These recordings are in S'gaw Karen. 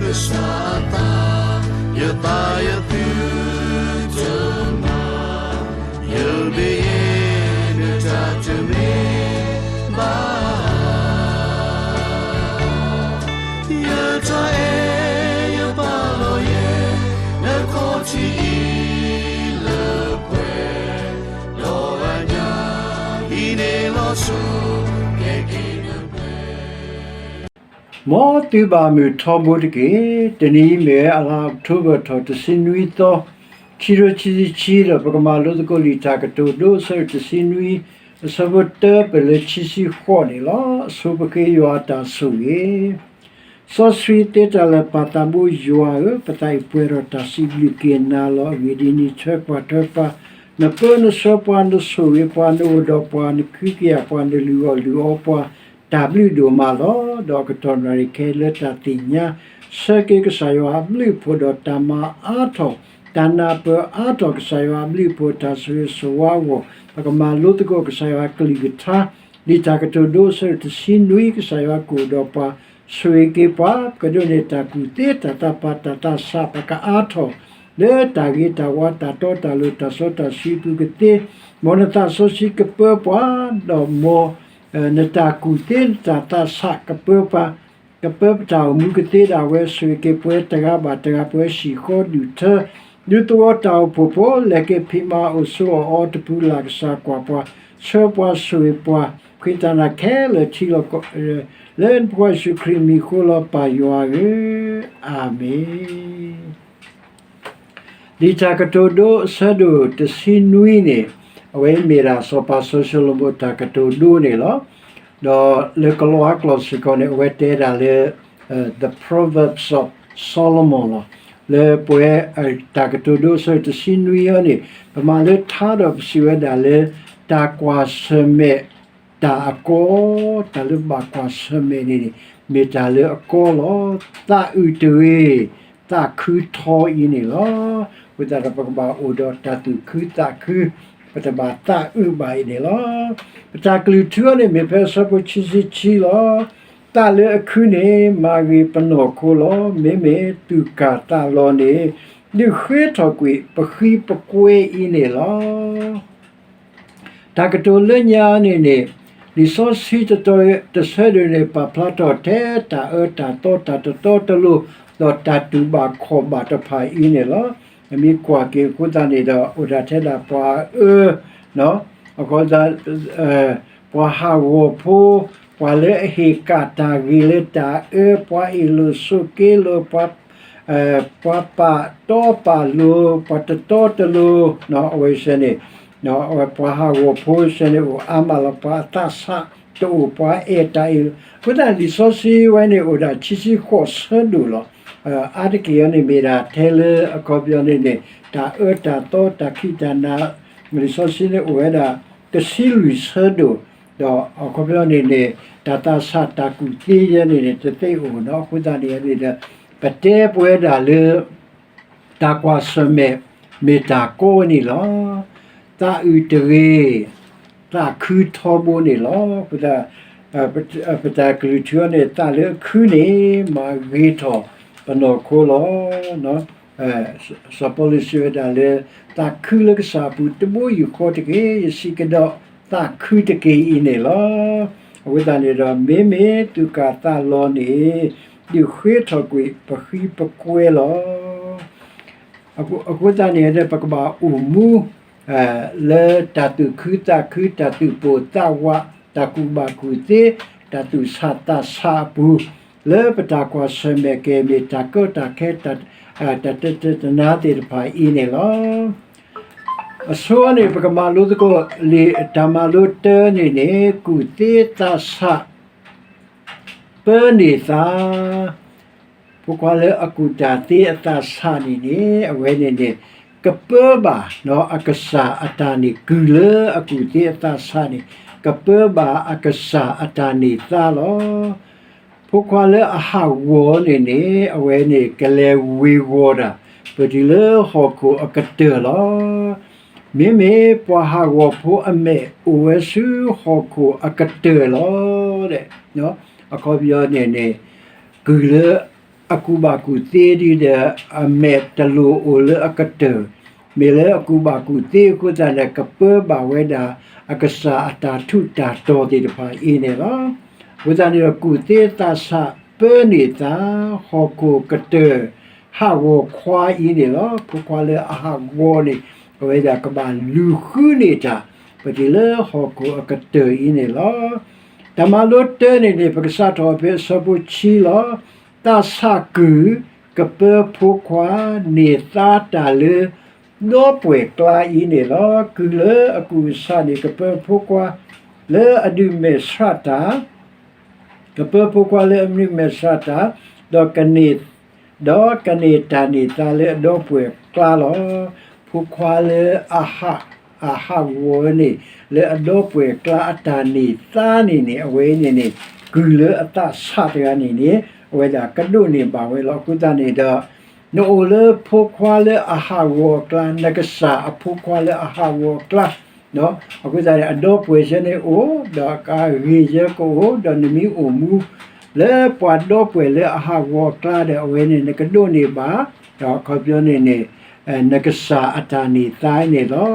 ကစၢ်အသး, ယသးယသုတမၤ, ယမ့ၢ်ယဲ နတၢ်တမ့ၢ်ဘၣ်. ယတၢ်အဲၣ်ယပာ်လီၤယဲ နခီၣ်ထံးအံၤလၢပှဲၤ, ဒီးအညၣ်အံၤန့ၣ်လီၤဆီ ကဲက့ၤနပှဲၤ မ်သုဘၣ်မုာ်ထီဘိတက့ၢ်. တနံၤအံၤမ့ၢ်ဝဲအလါအီးကထိဘၢၣ်ထီၣ်တဆံနွံသီ, ခံကထိခံဆံခံ, ဒီးပကမၤလိသကိးလံာ်တၢ်ကတိၤဒိ အဆၢဒိၣ်တဆံနွံ, အဆၢဖိတၢပၢၢ်လၢခံဆံဃိးန့ၣ်လီၤ. အဆိပဃ့ယွၤအတၢ်ဆိၣ်ဂ့ၤ စီဆှံသ့တၢ်လၢာ် ပၢ်သးဘိယွၤဧၢ, ပသးအံၤပှဲၤဒီးတၢ်စံးဘျုးက့ၤနၤလီၤ. အဂ့ၢ်ဒ်အံၤ, နဆှၢကွၢ်ထွဲပှၤ, နပၢနဆှၢပှၤ, နဆိၣ်ဂ့ၤပှၤ, နအိၣ်ဒီးပှၤ, နကဟုကယာ်ပှၤ, နလုၢ်အီၣ်လုၢ်အီပှၤ, တၢ်ဘျုးဒိၣ်မးလီၤ. ဒီးအကတီၢ်နၣ်ရံၣ်ခဲအံၤလၢတၢ်သ့ၣ်ညါ ဆၢက့ၤကစၢ်ယွၤအဘျုးအဖှိၣ် ဒီးတၢ်မၤအါထီၣ်, တၢ်နၢ်ပၢၢ်အါထီၣ်ကစၢ်ယွၤအဘျုးအဖှိၣ် တၢ်ဆိၣ်ဂ့ၤဆိၣ်ဝါအဂီၢ်, ပကမၤလိသကိးကစၢ်ယွၤအကလုၢ်ကထါ, လံာ်တၢ်ကတိၤဒိ အဆၢဒိၣ်တဆံနွံ, ကစၢ်ယွၤကအိၣ်ဒီးပှၤ, ဆိၣ်ဂ့ၤက့ၤပှၤ, ပကဒိးန့ၢ်တၢ်ကူၣ်သ့, တၢ်သးပာ်, တၢ်သးဆး, ပကအါထီၣ် လၢတၢ်ဂ့ၤတၢ်ဝါ, တၢ်တီတၢ်လိၤ, တၢ်စီတၢ်ဆှံအပူၤကသ့, မ်နသးစီဆှံကပၢပှၤ, ဒီးမ် နတၢ်ကူၣ်သ့, နတၢ်သးဆးကပၢပှၤ, ကပၢပတၢ်အိၣ်မူကသ့ဒၣ်ဝဲ, ဆိၣ်ဂ့ၤက့ၤပှၤတဂၤဘၣ်တဂၤ, ပှၤဟံၣ်ဃီဒူၣ်ထၢ, ဒူသဝီတၢ်အိၣ်ဖှိၣ်ဖိ, လဲၤက့ၤဖံးမၤအိၣ်ဆိးအီၣ်အီတပူၤလၢ်, ကစၢ်ကွၢ်ပှၤ, ဆှၢပှၤ, ဆိၣ်ဂ့ၤပှၤ, ဖှံတၢ်နၤခဲလၢာ်ထံလီၤ, လၢနဖိခွါယ့ၣ်ၡူးခရံာ်အမံၤအဃိလီၤ, ပၢ်ယွၤဧၢ, အၤမ့ၣ်. လံာ်တၢ်ကတိၤဒိ အဆၢဒိၣ်တဆံနွံန့ၣ်, အဝဲအံၤမ့ၢ်ဒၣ်စီၤပၤစီၤၡလိၤမိၣ်တၢ်ကတိၤဒိန့ၣ်လီၤ. ဒီးလၢကလံးဝါကျိာ်စ့ၢ်ကီးန့ၣ် အဝဲတဲဒၣ်လၢ The Proverbs of Solomon လီၤ. လၢပဝဲ တၢ်ကတိၤဒိ အဆၢဒိၣ်တဆံနွံအံၤန့ၣ် ပမၤလၢထါဒီးပစံးဝဲဒၣ်လၢ တၢ်ကွၢ်ဆၢၣ်မဲာ် တၢ်အကီ, တၢ်လၢဘၣ်ကွၢ်ဆၢၣ်မဲာ်န့ၣ်န့ၣ် မ့ၢ်တၢ်လၢအကီလီၤ. သးအုးတဂ့ၤ, သးခုထီအံၤန့ၣ်လီၤ. အဃိသတးဒီးပကဘၣ်အိၣ်ဒီးတၢ်သူၣ်ခုသးခု, ပတဘၣ်သးအုးဘၣ်အံၤန့ၣ်လီၤ. ပတၢ်ကလုၢ်ထူအံၤန့ၣ် မ့ၢ်ဖဲအဆၢဖိခံဆံခံလီၤ. သးလၢအခုန့ၣ် မၤဂ့ၤပနီၢ်ခိလီၤ. မ့မ့ၢ်သူၣ်ကၢ်သးလီၤန့ၣ် ဒုးဃ့ထီၣ်ကွံာ်ပဃံပကွဲအံၤန့ၣ်လီၤ. တၢ်ကတိၤလၢညါန့ၣ်န့ၣ် လံာ်စီဆှံတတီၤတဆၢဒိၣ်န့ၣ် ပာ်ဖျါထီၣ်ထဲတၢ်အၢတၢ်သီ တၢ်တတီတလိၤ ဒီးတၢ်တူၢ်ဘၣ်ခီၣ်ဘၣ်တဖၣ်အံၤန့ၣ်လီၤ. နမ့ၢ်ကွၢ်က့ၤအဃိသတးန့ၣ်ဒီး အိၣ်ဒၣ်ထဲဒၣ်ပှၤအၢ အဃိသတး ပှၤဟးဂီၤဖိ, ပှၤလၢအဟ့ၣ်ကၣ်တၢ်ဂ့ၤလၢတၢ်အၢ, ပှၤအ့ၣ်လိာ်ဆိးက့လိာ်, ပှၤ ပှၤပာ်တီပာ်လိၤ, ပှၤတတီတလိၤ, အဝဲစ့ၢ်န့ၣ် ပှၤဟးဂီၤဖိစ့ၢ်န့ၣ် အိၣ်အါမးလီၤ. ပှၤအသးဆးတအိၣ်, ပှၤအဲၣ်တၢ်အ့ၣ်လိာ်, အဃိသတးလံာ်စီဆှံဝဲန့ၣ် အိၣ်ဒၣ်ခံဆံဃိးဆၢဒိၣ်လီၤ. အါတက့ၢ်အံၤန့ၣ်မ့ၢ်ဒၣ်ထဲလၢအခီပညီန့ၣ်န့ၣ် တၢ်အၢတၢ်သီ တၢ်ခံးတၢ်နၤ, လံာ်စီဆှံန့ၣ်အိၣ်ဝဲဒၣ် တဆံလွံၢ်ဆၢဒိၣ်, ဒီးအခီပညီန့ၣ်န့ၣ် တၢ်သးဆးတၢ်ကူၣ်သ့ယဲန့ၣ်န့ၣ် တသ့အိၣ်နီၤ. အဃိသတးန့ၣ်န့ၣ်ဒီး ပတဲပဝဲဒၣ်လၢ တၢ်ကွၢ်ဆၢၣ်မဲာ် မ့ၢ်တၢ်ကီန့ၣ်လီၤ. သးအုးတဂ့ၤ, သးခုထီဘိန့ၣ်လီၤ. အဃိသတး ပတၢ်ကလုၢ်ထူအံၤန့ၣ် သးလၢအခုန့ၣ် မၤဂ့ၤထီၣ်ပနီၢ်ခိလီၤ. စီၤပီလူးစံးဝဲဒၣ်လၢ သးခုလၢကစၢ်အပူၤတဘိယူၢ်ဃီတက့ၢ်. ယစံးကဒီး သးခုတက့ၢ်အံၤန့ၣ်လီၤ. အဃိသတးန့ၣ်ဒီး မ့မ့ၢ်သူၣ်ကၢ်သးလီၤန့ၣ် ဒုးဃ့ထီၣ်ကွံာ်ပဃံပကွဲလီၤ. အဃိသတးန့ၣ်ဒီး ပကဘၣ်အိၣ်မူ လၢတၢ်သူၣ်ခုသးခု, တၢ်သူၣ်ပိၢ်သးဝး, တၢ်ကူၣ်ဘၣ်ကူၣ်သ့, တၢ်သူၣ်ဆးသးဆးအပူၤ, လၢပတၢ်ကွၢ်ဆၢၣ်မဲာ်က့ၤ မ့ၢ်တၢ်ကၢတၢ်ခဲ တၢ်တတနာ်သ့ၣ်တဖၣ်အံၤန့ၣ်လီၤ. အဆိန့ၣ် ပကမၤလိသကိးလံာ်တၢ်မၤလိတၢန့ၣ်န့ၣ် ကူၣ်သ့သးဆး ပၢန့ၢ်သး, ဖိခွါလၢအကူၣ်တၢ်သ့အသးဆးန့ၣ်န့ၣ် အဝဲန့ၣ်န့ၣ် ကပၢဘၣ်အကစၢ်အတၢ်န့ၣ် ကုၢ်လၢအကူၣ်သ့အသးဆးန့ၣ် ကပၢဘၣ်အကစၢ်အတၢ်န့ၢ်သါလီၤ. ဖိခွါလၢအဟးဂီၤန့ၣ်န့ၣ် အဝဲန့ၣ်ကလဲၤဝ့ၤဝီၤတၢ် ပတုၤလၢဟီၣ်ခိၣ်အကတၢၢ်လီၤ. မ့မ့ၢ်ပှၤဟးဂီၤဖိအမဲာ်အိၣ်ဝဲဆူဟီၣ်ခိၣ်အကတၢၢ်လီၤ. အခီပညီန့ၣ်န့ၣ် ကုၢ်လၢ အကူၣ်ဘၣ်ကူၣ်သ့ဒ်ဒီး အမဲာ်တလိၣ်အိၣ်လၢအကတၢၢ်, မ့ၢ်လၢအကူၣ်ဘၣ်ကူၣ်သ့အဃိသတးန့ၣ် ကပၢဘၣ်ဝဲဒၣ်အကစၢ်အတၢ်ထူးတၢ်တီၤသ့ၣ်တဖၣ်အံၤန့ၣ်လီၤ. အဃိသတးန့ၣ်ဒီး ကူၣ်သ့သးဆးပၢန့ၢ်သါ ဟီၣ်ခိၣ်ကတၢၢ် ဟးဂီၤခွါအံၤန့ၣ်လီၤ. ဖိခွါလၢအဟးဂီၤန့ၣ် အဝဲဒၣ်ကဘၣ်လူၤဃုန့ၢ်တၢ် ပတုၤလၢဟီၣ်ခိၣ်အကတၢၢ်အံၤန့ၣ်လီၤ. တၢ်မၤလိတၢန့ၣ်န့ၣ် ပကစးထီၣ်ဖဲအဆၢဖိခံလီၤ. သးဆးကုၢ် ကပၢဖိခွါ န့ၢ်သါတၢ်လၢ ဒီပုၢ်ဝဲၢ်ကျါအံၤန့ၣ်လီၤ. ကုၢ်လၢအကူၣ်အဆးန့ၣ် ကပၢဖိခွါ လၢအဒုးမဲာ်ဆှးတၢ် ကပၢဖိခွါလၢအမနုၤမဲာ်ဆှးတၢ်, ဒီးကန့ၢ်, ဒီးကန့ၢ်တၢ်န့ၢ်သါလၢအဒီပုၢ်ဝဲၢ်ကျါလီၤ. ဖိခွါလၢအဟး, အဟးဂီၤန့ၣ် လၢအဒီပုၢ်ဝဲၢ်ကျါအတၢ်န့ၢ်သါန့ၣ်န့ၣ် အဝဲန့ၣ်န့ၣ် ကုၢ်လၢအသးဆးတဂၤန့ၣ်န့ၣ် အဝဲဒၣ်ကဒိးန့ၢ်ဘၣ်ဝဲလီၤ. အဃိသတးန့ၣ်ဒီး နအိၣ်လၢဖိခွါလၢအဟးဂီၤအကျါ, နကစၢ်အဖိခွါလၢအဟးဂီၤအကျါ, အဃိသတးန့ၣ် အဒီပုၢ်ဝဲၢ်ဆၢန့ၣ်အိၣ်, ဒီးကဂ့ၤဆၢကအိၣ်, ဒီးနမ့ၢ်အိၣ်မူ လၢပှၤဒီပုၢ်ဝဲၢ်လၢအဟးဂီၤအကျါဒီး အဝဲန့ၣ်နကဒိးန့ၢ်ဘၣ်, ဒီးအခီပညီန့ၣ်န့ၣ် နကစၢ်အတၢ်န့ၢ်သါန့ၣ်လီၤ.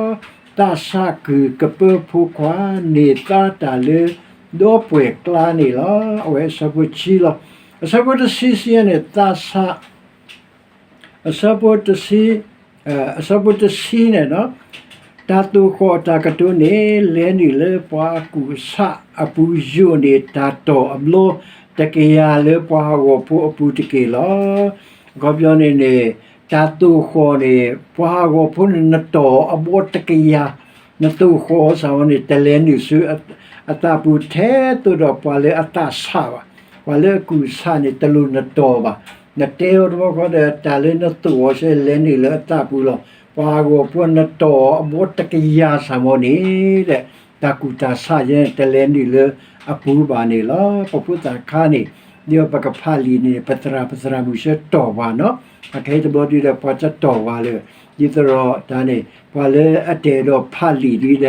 သးဆးကုၢ်ကပၢဖိခွါ န့ၢ်သါတၢ်လၢ ဒီပုၢ်ဝဲၢ်ကျါန့ၣ်လီၤ. အဝဲအဆၢဖိခံလီၤ. အဆၢဖိတဆံဆံန့ၣ် သးဆး အဆၢဖိတဆံ, အဆၢဖိတဆံန့ၣ်, တၢ်သိၣ်ဃီၣ်တၢ်ကတိၤန့ၣ် လဲၤနုာ်လၢပှၤအကူၣ်ဆးအပူၤ ယိာ်န့ၢ်တၢ်တီၢ်အဘျီတကယၤလၢပှၤဟးဂီၤဖိအပူၤတက့ၢ်လီၤ. အခီပညီန့ၣ်န့ၣ် တၢ်သိၣ်ဃီၣ်န့ၣ် ပှၤဟးဂီၤဖိန့ၣ် နတီၢ်အဘျီတကယၤ, နသိၣ်ဃီၣ်စ့ၢ်ကီးန့ၣ် တလဲၤနုာ်ဆူအသးပူၤထဲသိးဒီးပှၤလၢအသးဆးဘၣ်. ပှၤလၢအကူၣ်ဆးန့ၣ် တလိၣ်နတီၢ်ဘၣ်. နတဲအီၤတဘျီဃီဒီး တၢ်လၢနသိၣ်အီၤစ့ၢ်လဲၤနုာ်လၢအသးပူၤလီၤ. ပှၤဟးဂီၤဖိနတီၢ်အဘျီတကယၤစ့ၢ်ကီးန့ၣ် ဒီး တၢ်ကူၣ်တၢ်ဆးယဲန့ၣ် တလဲၤနုာ်လၢအပူၤဘၣ်န့ၣ်လီၤ. ပဖိသၣ်ခါန့ၣ် ဒ်သိးပကဖးလံာ်န့ၣ် ပသရၣ်ပသရၣ်မုၣ်ဆၢတီၢ်ပှၤနီၤ, အခဲအံၤတဘျီဒုဒီး ပှၤတတီၢ်ပှၤလၢၤ, ဒ်သိးတၢ်န့ၣ် ပှၤလၢအတအဲၣ်ဒိးဖးလံာ်ဒုဒီး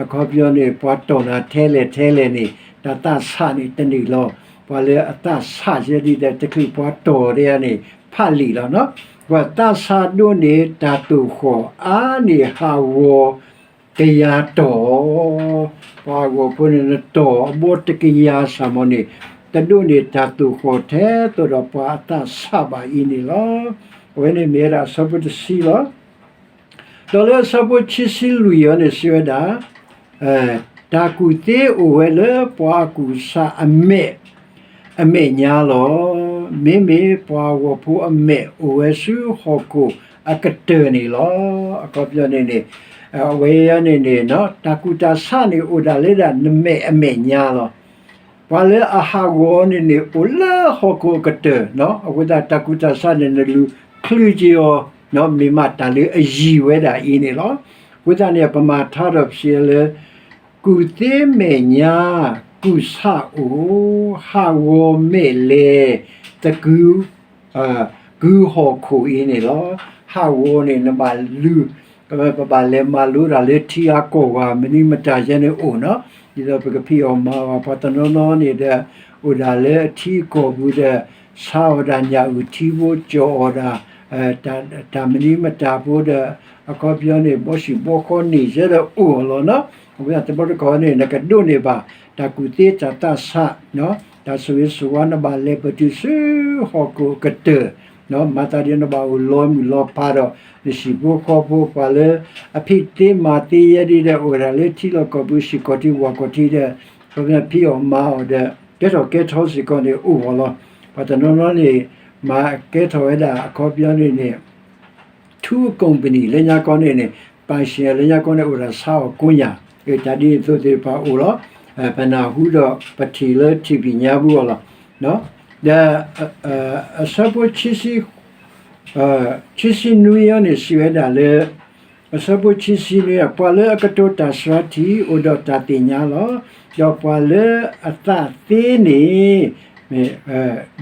အခီပညီန့ၣ် ပှၤတီၢ်နၤထဲလဲၣ်ထဲလဲၣ်န့ၣ် တၢ်သးဆးန့ၣ်တန့ၢ်လီၤ. ပှၤလၢအသးဆးယဲဒုဒီး တချုးပှၤတီၢ်ဒၣ်န့ၣ် ဖးလံာ်လီၤနီၤ. ပှၤသးဆးဒိၣ်န့ၢ်တၢ်သိၣ်ဃီၣ်အါန့ၢ်ဟးဂီၤ ကယၤတီၢ် ပှၤဟးဂီၤဖိန့ၣ် နတီၢ်အဘျီတကယၤစ့ၢ်ကီးန့ၣ် တဒိးန့ၢ်တၢ်သိၣ်ဃီၣ်ထဲသိးဒီးပှၤအသးဆးဘၣ်အံၤန့ၣ်လီၤ. အဝဲန့ၣ်မ့ၢ်ဝဲဒၣ်အဆၢဖိတဆံလီၤ. ဒီးလၢအဆၢဖိခံဆံလွံၢ်အံၤန့ၣ် စံးဝဲဒၣ် တၢ်ကူၣ်သ့အိၣ်ဝဲလၢပှၤအကူၣ်ဆးအမဲာ်, အမဲာ်ညါလီၤ. မ့မ့ၢ်ပှၤဟးဂီၤဖိအမဲာ်အိၣ်ဝဲဆူဟီၣ်ခိၣ်အကတၢၢ်န့ၣ်လီၤ. အခီပညီန့ၣ်န့ၣ် အဝဲန့ၣ်န့ၣ် တၢ်ကူၣ်တၢ်ဆးန့ၣ်အိၣ်ဒၣ်လၢဒၣ်နမဲာ်အမဲာ်ညါလီၤ. ပှၤလၢအဟးဂီၤန့ၣ်န့ၣ် အိၣ်လၢဟီၣ်ခိၣ်အကတၢၢ်, အဃိသတးတၢ်ကူၣ်တၢ်ဆးန့ၣ် နလူၤချုးက့ၤအီၤ မ့ၢ်မးတၢ်လၢအယံၤဝဲဒၣ်အံၤန့ၣ်လီၤ. အဃိသတးန့ၣ် ပမၤထါဒီးပစံးလၢ ကူၣ်သ့မဲာ်ညါ ကူၣ်ဆးအိၣ်, ဟးဂီၤမဲာ်လဲၤ သကုၤ ကုၤဟီၣ်ခိၣ်အံၤန့ၣ်လီၤ. ဟးဂီၤန့ၣ် နဘၣ်လူၤ, ပဘၣ်လဲၤမၤလိတၢ်လၢထံအါကီၢ်ဂၤ မနုၤမတၤယဲန့ၣ်အိၣ်နီၤ, ဒ်သိးပကဖံးအီၣ်မၤအီၣ် ပှၤတနီၤနီၤန့ၣ်ဒီး အိၣ်ဒၣ်လၢအထံအကီၢ်ပူၤဒီး ဆါအီၣ်ဒၣ်ညၣ်အုၣ်ထံဖိ ကၠီၣ်အီၣ်ဒၣ် တၢ်မနုၤမတၤဖိဒီး အခီပညီန့ၣ် ဘီဆံၣ်ဘီဃီန့ၣ်ယဲဒီးအိၣ်အီၤလီၤနီၤ. အဝဲသတးတဘျီတခီၣ်န့ၣ် နကဒိးန့ၢ်ဘၣ် တၢ်ကူၣ်သ့တၢ်သးဆး တၢ်ဆိၣ်ဂ့ၤဆိၣ်ဝါ နဘၣ်လဲၤပတုာ်ဆူဟီၣ်ခိၣ်အကတၢၢ်, မၤသးဒ်နဘၣ်အိၣ်လီၤမုၢ်လီၤဖးဒီး နဟံၣ်ဖိဃီဖိ ပှၤလၢအဖံးသ့မၤသ့ယဲဒ်ဒီး အိၣ်ဒၣ်လၢထံလီၢ်ကီၢ်ပူၤ ဟံၣ်ခီၣ်ထံးဝၣ်ခီၣ်ထံးဒီး အခီပညီဖံးအီၣ်မၤအီၣ်ဒီး ကဲထီၣ်ကဲထီစ့ၢ်ကီးန့ၣ်အိၣ်အီၤလီၤ. ပှၤတနီၤနီၤန့ၣ် မၤကဲထီၣ်ဝဲဒၣ်အခီပညီန့ၣ်န့ၣ် ထူအကုမ်ပနံၣ် လၢညါကီန့ၣ်န့ၣ် ပၢ်ဆံးလၢညါကီန့ၣ် အိၣ်ဒၣ်ဆါအီၣ်ကိးညၣ်, တၢ်ဒ်န့ၣ်အသိးသ့ၣ်တဖၣ်အိၣ်လီၤ. ပနၢ်ဟူဒီးပထံၣ်လၢထံၣ်ဖံးညါပူၤအီၤလီၤ. ဒီး အဆၢဖိ ခံဆံနွံအံၤန့ၣ် စံးဝဲဒၣ်လၢ အဆၢဖိခံဆံနွံ ပှၤလၢအကတိၤတၢ်စှၤထံၣ် အိၣ်ဒီးတၢ်သ့ၣ်ညါလီၤ. ဒီးပှၤလၢအသးသ့န့ၣ်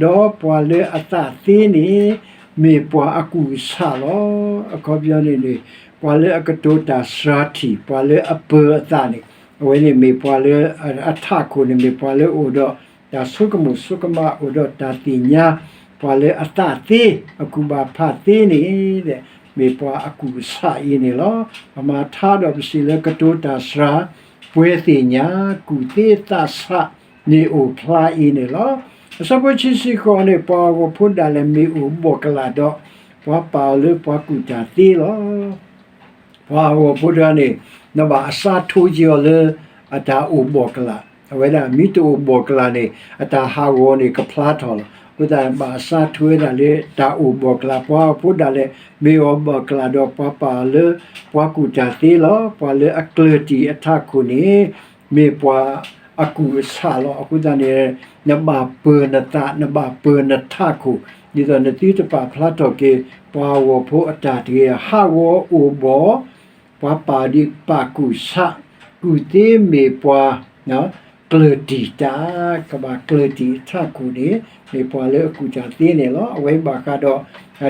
ဒီးပှၤလၢအသးသ့န့ၣ် မ့ၢ်ပှၤအကူၣ်ဆးလီၤ. အခီပညီန့ၣ်န့ၣ် ပှၤလၢအကတိၤတၢ်စှၤထံၣ် ပှၤလၢအပၢၤအသးန့ၣ် အဝဲန့ၣ်မ့ၢ်ပှၤလၢ အထးခိၣ်န့ၣ်မ့ၢ်ပှၤလၢအိၣ်ဒီးတၢ်ဆိကမိၣ်ဆိကမး အိၣ်ဒီးတၢ်သ့ၣ်ညါဖး ပှၤလၢအသးသ့ အကူၣ်ဘၣ်ဖးသ့န့ၣ် မ့ၢ်ပှၤအကူၣ်အဆးအံၤန့ၣ်လီၤ. ပမၤထါဒီးပစံးလၢကတိၤတၢ်စှၤ ပှဲၤသ့ၣ်ညါ ကူၣ်သ့သးဆးန့ၣ်အိၣ်ဖျါအံၤန့ၣ်လီၤ. အဆၢဖိခံဆံဃိးန့ၣ် ပှၤဟးဂီၤဖိဒၣ်လဲာ်မ့ၢ်အိၣ်ဘီၣ်ကလာ်ဒီး ပှၤပာ်အီၤလၢပှၤကူၣ်တၢ်သ့လီၤ. ပှၤဟးဂီၤဖိတဂၤန့ၣ် နဘၣ်အစးထိက့ၤအီၤလၢ အတၢ်အိၣ်ဘီၣ်ကလာ်, အဝဲဒၣ်မ့ၢ်တအိၣ်ဘီၣ်ကလာ်န့ၣ် အတၢ်ဟးဂီၤန့ၣ်ကဖျါထီၣ်လီၤ. အဃိသတးဘၣ်အစးထိဝဲဒၣ်လၢတၢ်အိၣ်ဘီၣ်ကလာ်, ပှၤဟးဂီၤဖိဒၣ်လဲာ် မ့ၢ်အိၣ်ဘီၣ်ကလာ်ဒီးပှၤပာ်အီၤလၢ ပှၤကူၣ်တၢ်သ့လီၤ. ပှၤလၢအကျၢၤတံၢ်အထးခိၣ်န့ၣ် မ့ၢ်ပှၤအကူၣ်အဆးလီၤ. အဃိသတးန့ၣ် နဘၣ်ပၢၤနသး နဘၣ်ပၢၤနထးခိၣ် ဒ်သိးနသုတပာ်ဖျါထီၣ်က့ၤ ပှၤဟးဂီၤဖိအတၢ်တဂ့ၤ, ဟးဂီၤအိၣ်ဘီၣ် ပှၤပာ်ဒံးပာ်ကူၣ်ဆး, ကူၣ်သ့မ့ၢ်ပှၤ ကျၢၤတံၢ်တၢ်, ကဘၣ်ကျၢၤတံၢ်အထးခိၣ်န့ၣ် မ့ၢ်ပှၤလၢအကူၣ်တၢ်သ့န့ၣ်လီၤ. အဝဲဘၣ်ဃးဒီး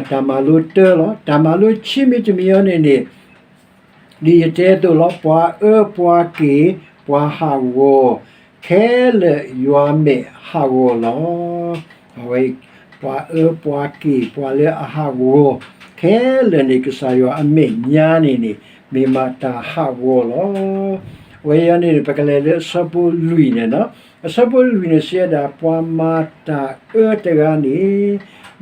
တၢ်မၤလိတၢလီၤ. တၢ်မၤလိခံမံၤတမံၤအံၤန့ၣ်န့ၣ် ဒ်ယတဲအသိးလီၤ. ပှၤအၢပှၤက့ၤ ပှၤဟးဂီၤ ခဲလၢာ်ယွၤမဲာ်ဟးဂီၤလီၤ. အဝဲ ပှၤအၢပှၤက့ၤ ပှၤလၢအဟးဂီၤ ခဲလၢာ်န့ၣ် ကစၢ်ယွၤအမဲာ်ညါန့ၣ်န့ၣ် မ့ၢ်မးတၢ်ဟးဂီၤလီၤ. အဝဲအံၤန့ၣ် ပကလဲၤလၢအဆၢဖိလွံၢ်န့ၣ်လီၤ. အဆၢဖိလွံၢ်န့ၣ် စံးဝဲဒၣ် ပှၤမၤတၢ်အၢတဂၤန့ၣ်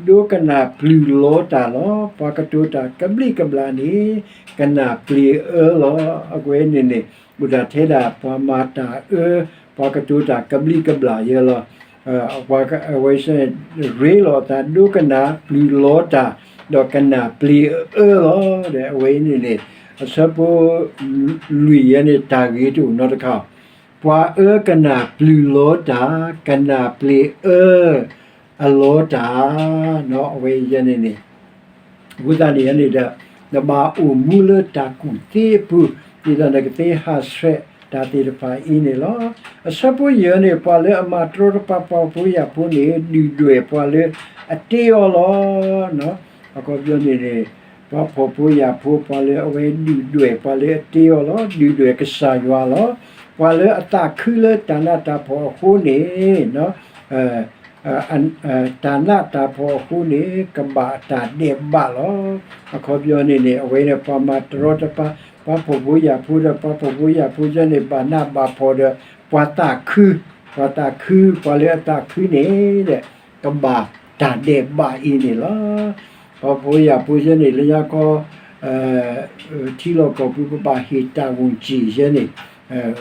ဒိကနၣ်ပျုၢ်လီတၢ်လီၤ. ပှၤကတိၤတၢ်ကဘျံးကဘျၣ်န့ၣ် ကနၣ်ပျ့ၤအၢလီၤ. အဝဲန့ၣ်န့ၣ် အိၣ်ဒၣ်ထဲဒၣ် ပှၤမၤတၢ်အၢ ပှၤကတိၤတၢ်ကဘျံးကဘျၣ်ယဲလီၤ. အဝဲ ရ့လိာ်အသး ဒိကနၣ်ပျုၢ်လီတၢ် ဒီးကနၣ်ပျ့ၤအၢလီၤ. ဒီးအဝဲအံၤန့ၣ်န့ၣ် အဆၢဖိလွံၢ်ယဲန့ၣ် တၢ်ဂ့ၤတအိၣ်နီတခါ, ပှၤအၢကနၣ်ပျုၢ်လီတၢ် ကနၣ်ပျ့ၤအၢ အလီတၢ်, အဝဲယဲန့ၣ်န့ၣ် အဃိသတးန့ၣ်န့ၣ်ဒီး နဘၣ်အိၣ်မူလၢတၢ်ကူၣ်သ့အပူၤ ဒ်သိးနကသ့ဟးဆှဲးတၢ်သ့ၣ်တဖၣ်အံၤန့ၣ်လီၤ. အဆၢဖိယဲၢ်န့ၣ် ပှၤလၢအမၤတရီတပါပှၤဖှီၣ်ဖိယာ်ဖိန့ၣ် ဒုၣ်ဒွဲၣ်ပှၤလၢအတ့အီၤလီၤ. အခီပညီန့ၣ်န့ၣ် ပှၤဖှီၣ်ဖိယာ်ဖိ ပှၤလၢအဝဲဒုၣ်ဒွဲၣ်ပှၤလၢအတ့အီၤလီၤ. ဒုၣ်ဒွဲၣ်ကစၢ်ယွၤလီၤ. ပှၤလၢအသးခုလၢတၢ်နးတၢ်ဖှီၣ်အဃိန့ၣ် တၢ်နးတၢ်ဖှီၣ်အဃိန့ၣ် ကဘၣ်တၢ်ဒဲးဘးလီၤ. အခီပညီန့ၣ်န့ၣ် အဝဲန့ၣ် ပှၤမၤတရီတပါ ပှၤဖှီၣ်ဖိယာ်ဖိဒီး ပှၤဖှီၣ်ဖိယာ်ဖိယဲန့ၣ် ဘၣ်နးဘၣ်ဖှီၣ်ဒီး ပှၤသးခု, ပှၤသးခု ပှၤလၢအသးခုန့ၣ်ဒီး ကဘၣ်တၢ်ဒဲးဘးအံၤန့ၣ်လီၤ. ပှၤဖှီၣ်ဖိယာ်ဖိယဲန့ၣ် လၢညါခီ ထံလီၢ်ကီၢ်ပူၤ ပဘၣ်ဟ့ၣ်တၢ်ဂီၤက့ၤယဲန့ၣ်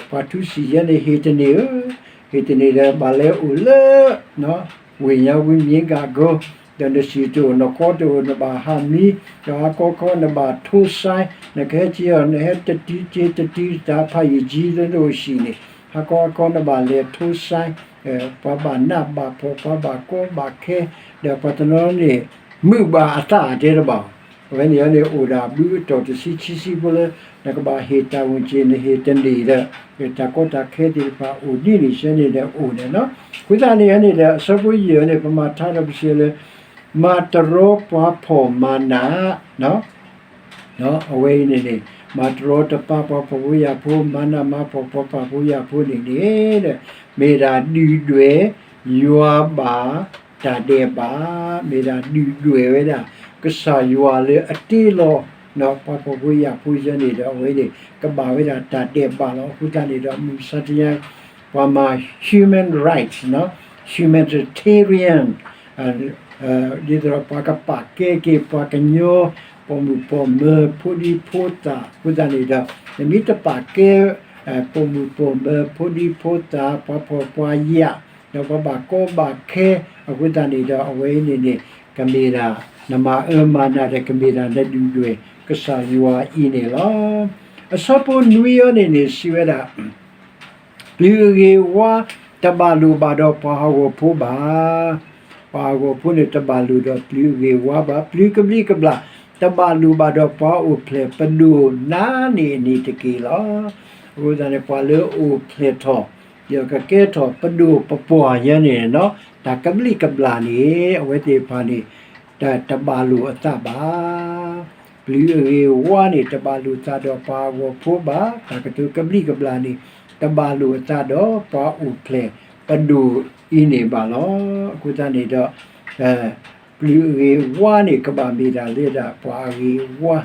ပှၤထူစံၣ်ယဲန့ၣ် ဟ့ၣ်တန့ၢ်ဧၢ, ဟ့ၣ်တန့ၢ်ဒီး ဘၣ်လဲၤအိၣ်လၢ ဝ့ၢ်ညါဝံမ့ၢ်ဂၤဂီၢ်, ဒီးနစံၣ်တအိၣ် နကီတအိၣ် နဘၣ်ဟးမံ, ဒီးဟါခီခီနဘၣ်ထိစဲ, နကဟဲက့ၤအီၤ နဟဲတတုၤက့ၤတတုၤ တၢ်ဖးယံာ်ကံ နအိၣ်ဆံးန့ၣ် ဟါခီခီနဘၣ်လဲၤထိစဲ, ပှၤဘၣ်နးဘၣ်ဖှီၣ် ပှၤဘၣ်ကီဘၣ်ခဲ, ဒီးပှၤတနီၤန့ၣ် မုာ်ဘၣ်အသးတဲတဘၣ် အဝဲန့ၣ်န့ၣ် အိၣ်ဒၣ်ဘုအတီၢ်တဆံခံဆံဖိလၢ နကဘၣ်ဟ့ၣ်တၢ်ဂီၤက့ၤ နဟ့ၣ်တန့ၢ်ဒီး တၢ်ကီတၢ်ခဲသ့ၣ်တဖၣ်အိၣ်ဒ်န့ၣ် ယဲန့ၣ်ဒီးအိၣ်န့ၣ်လီၤ. အဃိသတးန့ၣ်န့ၣ်ဒီး အဆၢဖိယဲၢ်န့ၣ် ပမၤထါဒီးပစံးလၢ မၤတရီပှၤဖှီၣ်မၤနး အဝဲအံၤန့ၣ်န့ၣ် မၤတရီတပါပှၤဖှီၣ်ဖိယာ်ဖိ မၤနးမၤဖှီၣ်ပှၤဖှီၣ်ဖိယာ်ဖိန့ၣ်န့ၣ် မ့ၢ်ဒၣ်ဒုၣ်ဒွဲၣ် ယွၤဘၣ်တၢ်ဒဲးဘး, မ့ၢ်ဒၣ်ဒုၣ်ဒွဲၣ်ဝဲဒၣ် ကစၢ်ယွၤလၢအတ့လီၤ ပှၤဖှီၣ်ဖိယာ်ဖိယဲန့ၣ်ဒီး အဝဲန့ၣ် ကဘၣ်ဝဲဒၣ်တၢ်ဒဲးဘးလီၤ. အဃိသတးန့ၣ်ဒီး မုၢ်မဆါတနံၤ ပှၤမၤ human right, humanitarian ဒ်သိးဒီးပှၤကပာ်ကဲက့ၤပှၤကညီ ပိာ်မုၣ်ပိာ်မၢၤ ဖိဒံဖိသၣ် အဃိသတးန့ၣ်ဒီး နမ့ၢ်တပာ်ကဲ ပိာ်မုၣ်ပိာ်မၢၤ ဖိဒံဖိသၣ် ပှၤဖှီၣ်ပှၤယာ် ဒီးပှၤဘၣ်ကီဘၣ်ခဲ အဃိသတးန့ၣ်ဒီး အဝဲအံၤန့ၣ်န့ၣ် ကမ့ၢ်ဒၣ် နမၤအၢမၤနးဒီး ကမ့ၢ်ဒၣ်နဒုၣ်ဒွဲၣ် ကစၢ်ယွၤအံၤန့ၣ်လီၤ. အဆၢဖိနွံအံၤန့ၣ်န့ၣ် စံးဝဲဒၣ် ပျုၤအဂ့ၤဝါ တဘၣ်လိာ်ဘၣ်ဒီးပှၤဟးဂီၤဖိဘၣ်. ပှၤဟးဂီၤဖိန့ၣ် တဘၣ်လိာ်ဒီးပျုၤအဂ့ၤဝါဘၣ်. ပျုၤကဘျံးကဘျၣ် တဘၣ်လိာ်ဘၣ်ဒီးပှၤအိၣ်ဖျဲၣ် ပဒိၣ်နါန့ၢ်အန့ၣ်တက့ၢ်လီၤ. အဃိသတးန့ၣ် ပှၤလၢအအိၣ်ဖျဲၣ်ထီၣ် ဒီးကကဲထီၣ်ပဒိၣ်ပပှၢ်ယဲန့ၣ် တၢ်ကဘျံးကဘျၣ်န့ၣ် အဝဲသ့ၣ်တဖၣ်န့ၣ် တဘၣ်လိာ်အသးဘၣ်. ပျုၤအဂ့ၤဝါန့ၣ် တဘၣ်လိာ်သးဒီးပှၤဟးဂီၤဖိဘၣ်. တၢ်ကတိၤကဘျံးကဘျၣ်န့ၣ် တဘၣ်လိာ်အသးဒီးပှၤအိၣ်ဖျဲၣ်ပဒိၣ်အံၤန့ၣ်ဘၣ်လီၤ. အဃိသတးန့ၣ်ဒီး ပျုၤအဂ့ၤဝါန့ၣ် ကဘၣ်မ့ၢ်ဒၣ်လၢဒၣ်ပှၤအဂ့ၤဝါ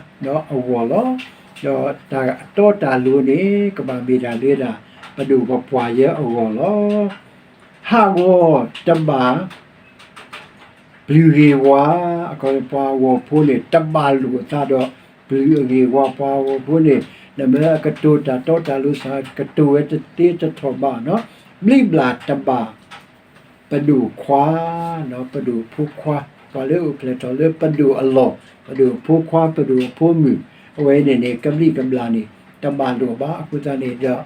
အဂီၢ်လီၤ. ဒီးတၢ်အတီတၢ်လိၤန့ၣ် ကဘၣ်မ့ၢ်ဒၣ်လၢဒၣ် ပဒိၣ်ပပှၢ်ယဲအဂီၢ်လီၤ. ဟးဂီၤတဘၣ် ပျုၤဂ့ၤဝါ, အခီပညီ ပှၤဟးဂီၤဖိန့ၣ် တဘၣ်လိာ်အသးဒီး ပျုၤအဂ့ၤဝါ, ပှၤဟးဂီၤဖိန့ၣ် နမ့ၢ်ကတိၤတၢ်တီတၢ်လိၤစ့ၢ် ကတိၤဝဲတသ့တထီၣ်ဘၣ်နီၤ, ဘျံးဘျၣ်တဘၣ် ပဒိၣ်ခွါ, ပဒိၣ်ဖိခွါ, ပှၤလၢအိၣ်ဖျဲၣ်ထီၣ်လၢပဒိၣ်အလီၢ်, ပဒိၣ်ဖိခွါ, ပဒိၣ်အဖိမုၣ်, အဝဲန့ၣ်န့ၣ် ကဘျံးကဘျၣ်န့ၣ် တဘၣ်လိာ်ဘၣ်. အဃိသတးန့ၣ်ဒီး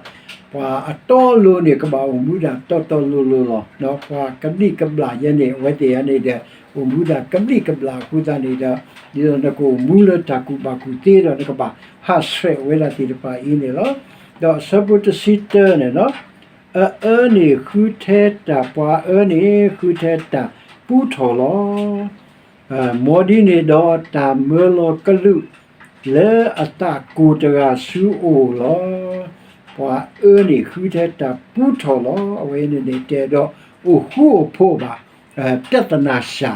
ပှၤအတီအလိၤန့ၣ် ကဘၣ်အိၣ်မူဒၣ်တီတီလိၤလိၤလီၤ. ပှၤကဘျံးကဘျၣ်ယဲန့ၣ် အဝဲသ့ၣ်ယဲန့ၣ်ဒီး အိၣ်မူဒၣ်ကဘျံးကဘျၣ်အဃိသတးန့ၣ်ဒီး ဒ်သိးနကအိၣ်မူလၢတၢ်ကူၣ်ဘၣ်ကူၣ်သ့ဒီး နကဘၣ်ဟးဆှဲးဝဲဒၣ်သ့ၣ်တဖၣ်အံၤန့ၣ်လီၤ. ဒီးအဆၢဖိတဆံတၢန့ၣ်နီၤ, အအၢန့ၣ်ဃုထဲတၢ်, ပှၤအၢန့ၣ်ဃုထဲတၢ်ပူထီၣ်လီၤ. မ်ဒ်န့ၣ်ဒီးတၢ်မၢလီၤကလူး လၢအသးကိၢ်တဂၤဆူအအိၣ်လီၤ. ပှၤအၢန့ၣ်ဃုထဲတၢ်ပူထီၣ်လီၤ. အဝဲန့ၣ်န့ၣ် တဲဒီးအိၣ်ဃူအိၣ်ဖိးဘၣ် ပြဿနာရှာ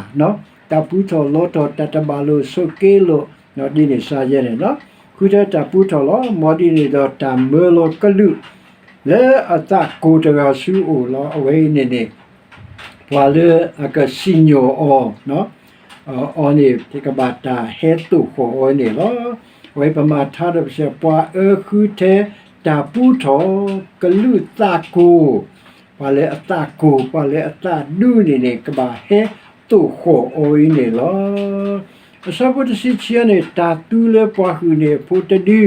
တၢ်ပူထီၣ်လီထီၣ် တၢ်တဘၣ်လိာ်ဆိးက့လိာ် ဒ်န့ၣ်စ့ၢ်ယဲန့ၣ်လီၤ. ဃုထဲတၢ်ပူထီၣ်လီၤ. မ်ဒ်န့ၣ်ဒီးတၢ်မၢလီၤကလူး လၢအသးကိၢ်တဂၤဆူအအိၣ်လီၤ. အဝဲအံၤန့ၣ်န့ၣ် ပှၤလၢအကစံၣ်ညီၣ်အီၤ အီၤန့ၣ် ကဘၣ်တၢ်ဟဲသိၣ်ဃီၣ်အီၤန့ၣ်လီၤ. အဝဲပမၤထါဒီးပစံး ပှၤအၢဃုထဲတၢ်ပူထီၣ် ကလူးသးကိၢ်, ပှၤလၢအသးကိၢ် ပှၤလၢအသးဒူန့ၣ်န့ၣ် ကဘၣ်ဟဲသိၣ်ဃီၣ်အီၤအံၤန့ၣ်လီၤ. အဆၢဖိတဆံခံန့ၣ် တၢ်သူလၢပှၤဟုၣ်န့ၢ်အဖိတဒု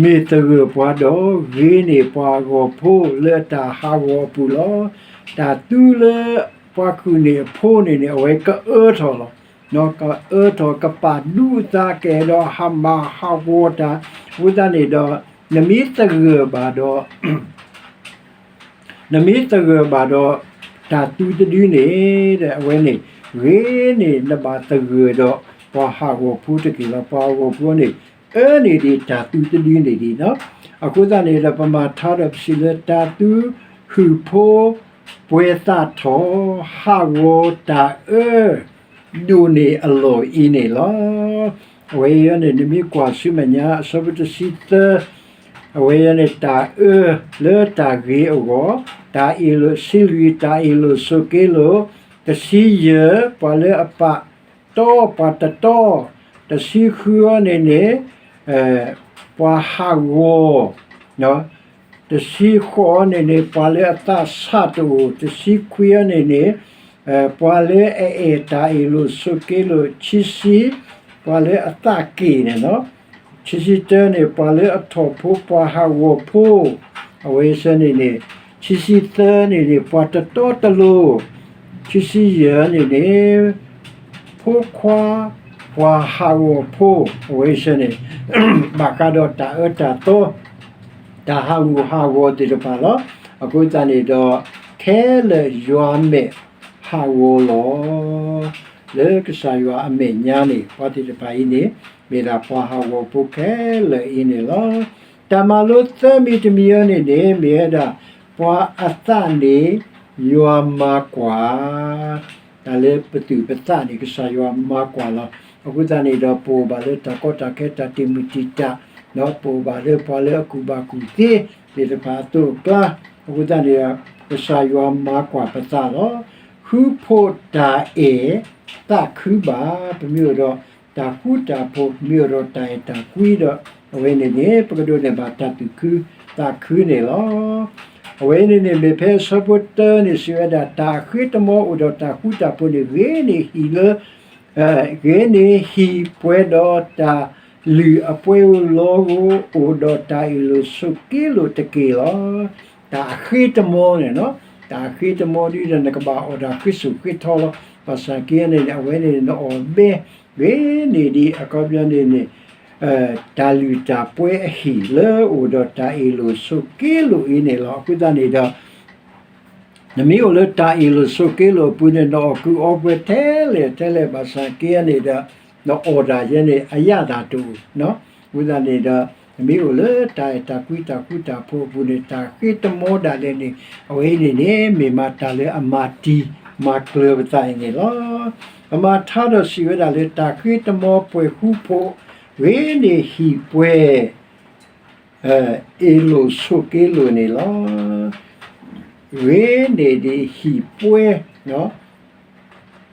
မ့ၢ်သဂၢၢ်ပှၤဒီး ဂ့ၤန့ၢ်ပှၤဟးဂီၤဖိလၢအတၢ်ဟးဂီၤအပူၤလီၤ. တၢ်သူလၢပှၤဟုၣ်န့ၢ်အဖိန့ၣ်န့ၣ် အဝဲကအၢထီၣ်လီၤ. ကအၢထီၣ်ကပာ်ဒူသးကဲဒီးဟးမၤဟးဂီၤတၢ် အဃိသတးန့ၣ်ဒီး နမ့ၢ်သဂၢၢ်ဘၣ်ဒီး နမ့ၢ်သဂၢၢ်ဘၣ်ဒီး တၢ်သူတဒုန့ၣ် အဝဲန့ၣ် ဂ့ၤန့ၢ်နဘၣ်သဂၢၢ်ဒီး ပှၤဟးဂီၤဖိတက့ၢ်လီၤ. ပှၤဟးဂီၤဖိန့ၣ် အၢန့ၢ်ဒံးတၢ်သူတဒုန့ၣ်ဒံးနီၤ. အဃိသတးန့ၣ်ဒီး ပမၤထါဒီးပစံးလၢတၢ်သူ ဟုၣ်ဖိ ပှဲၤသးထီၣ် ဟးဂီၤတၢ်အၢ ဒိၣ်န့ၢ်အလီၢ်အံၤန့ၣ်လီၤ. အဝဲအံၤန့ၣ် နမ့ၢ်ကွၢ်ဆူမဲာ်ညါ အဆၢဖိတဆံသၢ အဝဲအံၤန့ၣ် တၢ်အၢလၢတၢ်ဂ့ၤအဂီၢ်, တၢ်အ့ၣ်လိာ်ဆံလွံၢ်, တၢ်အ့ၣ်လိာ်ဆိးက့လိာ်, တဆံယဲၢ် ပှၤလၢအပာ်တီပှၤတတီ, တဆံဃုအံၤန့ၣ်န့ၣ် ပှၤဟးဂီၤ တဆံဃိးအံၤန့ၣ်န့ၣ် ပှၤလၢအသးဆးတအိၣ်, တဆံခွံအံၤန့ၣ်န့ၣ် ပှၤလၢအအဲၣ်တၢ်အ့ၣ်လိာ်ဆိးက့လိာ်, တဆံ ပှၤလၢအသးက့ၣ်န့ၣ်လီၤ. တဆံတၢန့ၣ် ပှၤလၢအထီၣ်ဖိ ပှၤဟးဂီၤဖိ, အဝဲဆၢန့ၣ်န့ၣ်, တဆံသၢန့ၣ်န့ၣ် ပှၤတတီတလိၤ, တဆံယဲၢ်န့ၣ်န့ၣ် ဖိခွါ ပှၤဟးဂီၤဖိ, အဝဲဆၢန့ၣ် ဘၣ်ဃးဒီးတၢ်အၢတၢ်သီ တၢ်ဟးဂူာ်ဟးဂီၤသ့ၣ်တဖၣ်လီၤ. အဃိသတးန့ၣ်ဒီး ခဲလၢာ်ယွၤမဲာ်ဟးဂီၤလီၤ. လၢကစၢ်ယွၤအမဲာ်ညါန့ၣ် ပှၤသ့ၣ်တဖၣ်အံၤန့ၣ် မ့ၢ်ဒၣ်ပှၤဟးဂီၤဖိခဲလၢာ်အံၤန့ၣ်လီၤ. တၢ်မၤလိသၢမံၤတမံၤအံၤန့ၣ်န့ၣ် မ့ၢ်ဝဲဒၣ် ပှၤအသးန့ၣ် ယွၤမၤကွၢ် တၢ်လၢပသူၣ်ပသးန့ၣ် ကစၢ်ယွၤမၤကွၢ်လီၤ. အဃိသတးန့ၣ်ဒီး ပအိၣ်ဘၣ်လၢတၢ်ကီတၢ်ခဲတၢ်တံာ်မုၢ်တံာ်တာ်, ဒီးပအိၣ်ဘၣ်လၢပှၤလၢအကူၣ်ဘၣ်ကူၣ်သ့သ့ၣ်တဖၣ်အသိးအကျါ, အဃိသတးန့ၣ်ဒီး ကစၢ်ယွၤမၤကွၢ်ပသးလီၤ. ဃုဖိတၢ်အဲၣ် သးခုဘၣ်, ပမ့ၢ်အိၣ်ဒီးတၢ်ဃူတၢ်ဖိး, ပမ့ၢ်အိၣ်ဒီးတၢ်အဲၣ်တၢ်ကွံဒီး အဝဲန့ၣ်န့ၣ် ပကဒိးန့ၢ်ဘၣ်တၢ်သူၣ်ခုသးခုန့ၣ်လီၤ. အဝဲန့ၣ်န့ၣ် မ့ၢ်ဖဲဆၢဖိတၢန့ၣ် စံးဝဲဒၣ် တၢ်အဃ့တမီအိၣ်ဒီးတၢ်ဃူတၢ်ဖိးန့ၣ် ဂ့ၤန့ၢ်ဟံၣ်လၢ ဂ့ၤန့ၢ်ဟံၣ်ပှဲၤဒီးတၢ်လုၢ်အပှဲၤအလိၤ အိၣ်ဒီးတၢ်အ့ၣ်လိာ်ဆိးက့လိာ်တက့ၢ်လီၤ. တၢ်အဃ့တမီန့ၣ်, တၢ်အဃ့တမီဒ်ဒီး နကဘၣ်အိၣ်ဒီးဃ့စိာ်ဃ့ထီလီၤ. ဘၣ်ဆၣ်က့န့ၣ် အဝဲန့ၣ် နအီၣ်ဘဲ ဂ့ၤန့ၢ်ဒံး အခီပညီန့ၣ်န့ၣ် တၢ်လုၢ်တၢ်ပှဲၤအဟံၣ်လၢအိၣ်ဒီးတၢ်အ့ၣ်လိာ်ဆိးက့လိာ်အံၤန့ၣ်လီၤ. အဃိသတးန့ၣ်ဒီး နမ့ၢ်အိၣ်လၢတၢ်အ့ၣ်လိာ်ဆိးက့လိာ်အပူၤန့ၣ် နအီၣ်ကုးအီပှဲၤထဲလဲၣ်ထဲလဲၣ် ဘၣ်ဆၣ်က့န့ၣ်ဒီး နအီၣ်ဒၣ်ယဲန့ၣ် အရသာတအိၣ်. အဃိသတးန့ၣ်ဒီး နမ့ၢ်အိၣ်လၢတၢ်အဲၣ်တၢ်ကွံတၢ်ဃူတၢ်ဖိးအပူၤန့ၣ် တၢ်ဃ့တမီဒၣ်လဲာ်န့ၣ် အဝဲအံၤန့ၣ်န့ၣ် မ့ၢ်မးတၢ်လၢအမၤတံၤမၤကျၢၤပသးအံၤန့ၣ်လီၤ. ပမၤထါဒီးစံးဝဲဒၣ်လၢ တၢ်ဃ့တမီၤပှဲၤဃူဖိး, ဂ့ၤန့ၢ်ဟံၣ်ပှဲၤ အ့ၣ်လိာ်ဆိးက့လိာ်န့ၣ်လီၤ. ဂ့ၤန့ၢ်ဒံးဟံၣ်ပှဲၤ